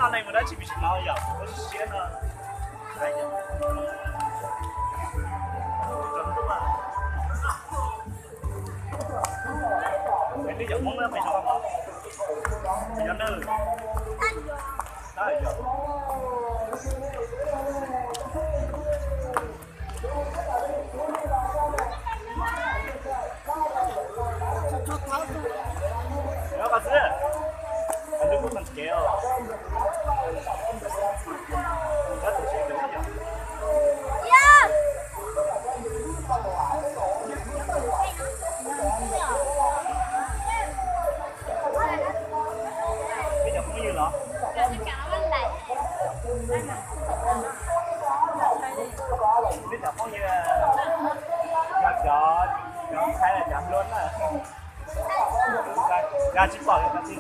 Hnub no mus dab tsi pes tsawg no yom, kuv siab no. Peb cov Hmoob pes tsawg no? Yog na. Nyob qhov twg? Qhov twg kuj tag kev os. Peb cov phooj ywg los? Peb cov phooj ywg, yog cov, cov Thaib los cov Hmoob na. Yog tsis pom yog cov twg?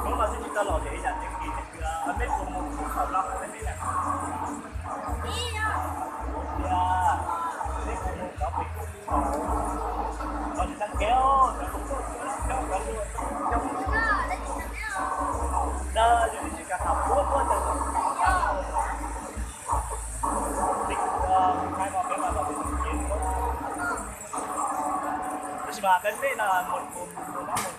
Hnub no twb tsis tau los tias ib yam tag kis, mej puas mus kuv thaum no, mej na? Tias mej puas mus cov pem kuv thaum no tsis tag kev os, cov kuv tuaj cov cov cov cov dag yus tsis kam tham puab puab tas. Peb kuv thaib no peb mas los peb tus cev, tab sis mas peb mej no mus mus mus no mus.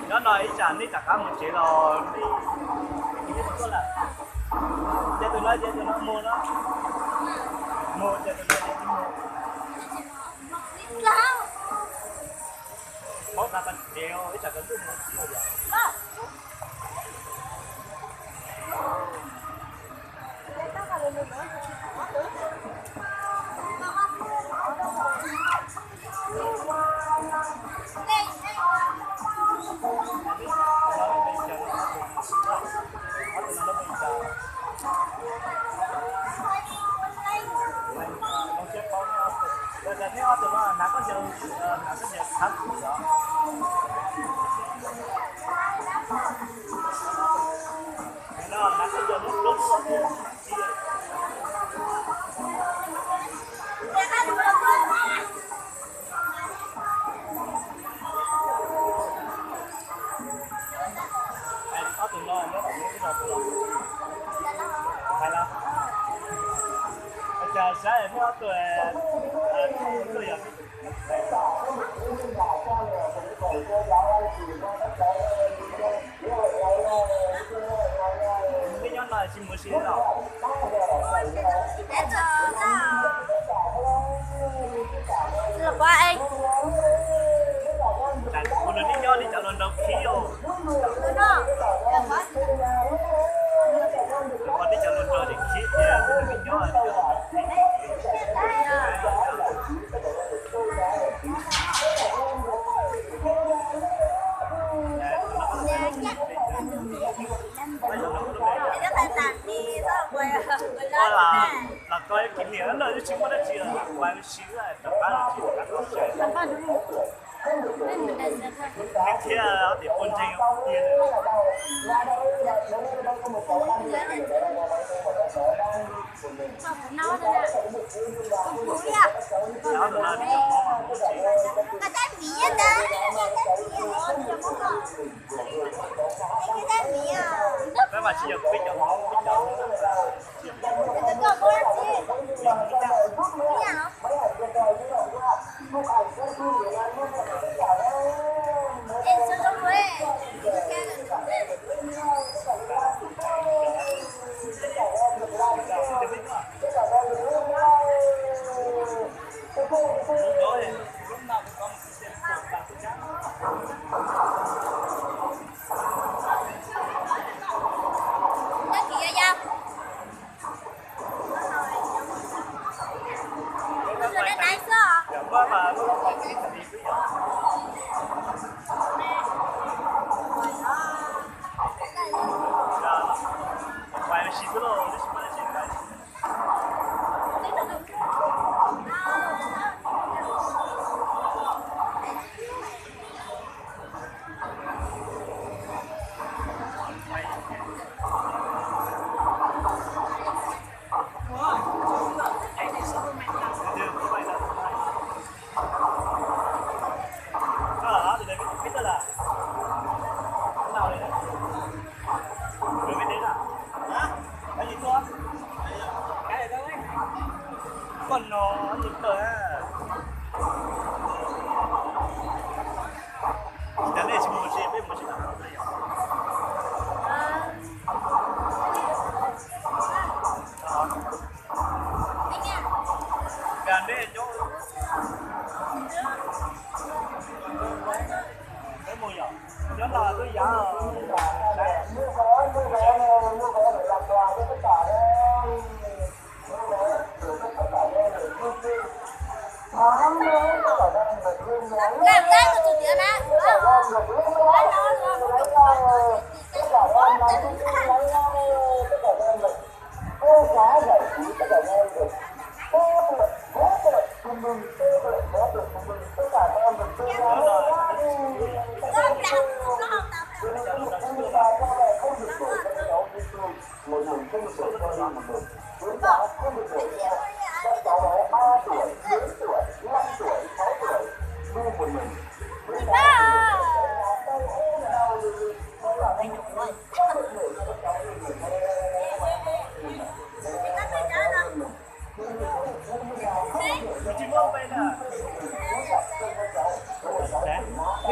Nyob no ib tsam nej rov qab mus tsev los nej tuaj lawm. Ces tus no ces tus no mus no, mus ces tus no ces mus. Paub tas tag kev ib tsam koj ntuj mus txiv yom. Ob tug no nyob tom ub los? Hais los? Cas saib nej ob tug tuaj yog? Nej nyob no tsis mus si los? Kuv no nej nyob nej cov hluas nraug khib os. Kuv no nej cov hluas nraug ces khib tiag, kuv no nej nyob nej cov hluas nraug khib. Los koj ib kis niam no tsis muaj dab tsi los ua si rov qab los tsis rov qab tau sawv. Thiab ob tias pua ntseeg tiag. Peb mas tsis yog peb cov Hmoob, peb cov Nyob no tuaj yav.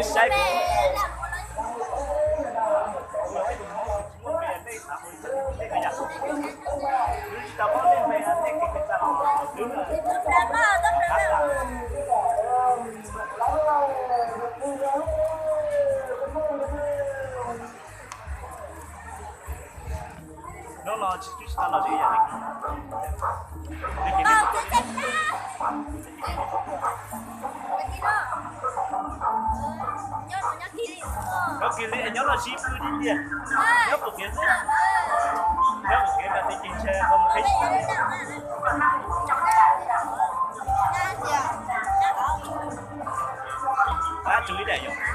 Saib, nej tsis tau paub nej me, nej kev cai los twb no no tsis tau los li yam. Nyob kiag li nyob los sib pw li tiag. Nyob puas kev xwb. Nyob puas kev mas tib ceg ntshe qhov mus qhib. Qab tsuas ib daim yom.